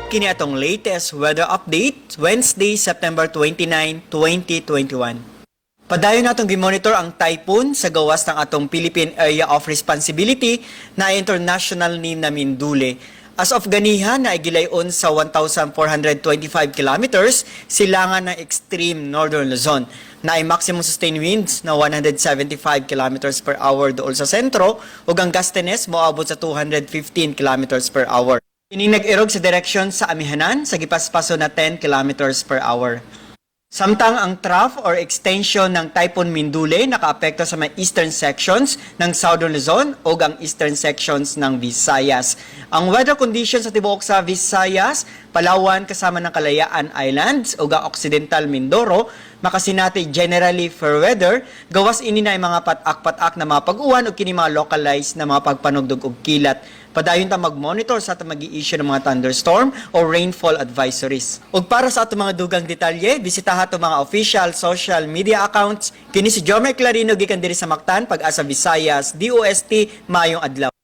Kini atong latest weather update, Wednesday, September 29, 2021. Padayon natong gimonitor ang typhoon sa gawas ng atong Philippine Area of Responsibility na international name na Mindule. As of ganiha, na gilayon sa 1,425 kilometers silangan ng extreme northern Luzon na ay maximum sustained winds na 175 kilometers per hour dool sa sentro ug ang gustiness moabot sa 215 kilometers per hour. Kining nag-irog sa direksyon sa Amihanan sa gipaspaso na 10 kilometers per hour. Samtang ang trough or extension ng Typhoon Mindule nakaapekto sa mga eastern sections ng Southern Luzon o ang eastern sections ng Visayas. Ang weather conditions sa tibuok sa Visayas, Palawan kasama ng Kalayaan Islands o ang Occidental Mindoro makasinati generally fair weather, gawas ini na mga patak-patak na mga pag-uwan o kini mga localized na mga pagpanugdog og kilat. Padayon ta mag-monitor sa atong magi-issue ng mga thunderstorm o rainfall advisories. Ug para sa atong mga dugang detalye, bisitaha atong mga official social media accounts. Kini si Jomer Clarino gikan diri sa Mactan, Pag-asa Visayas, DOST, maayong adlaw.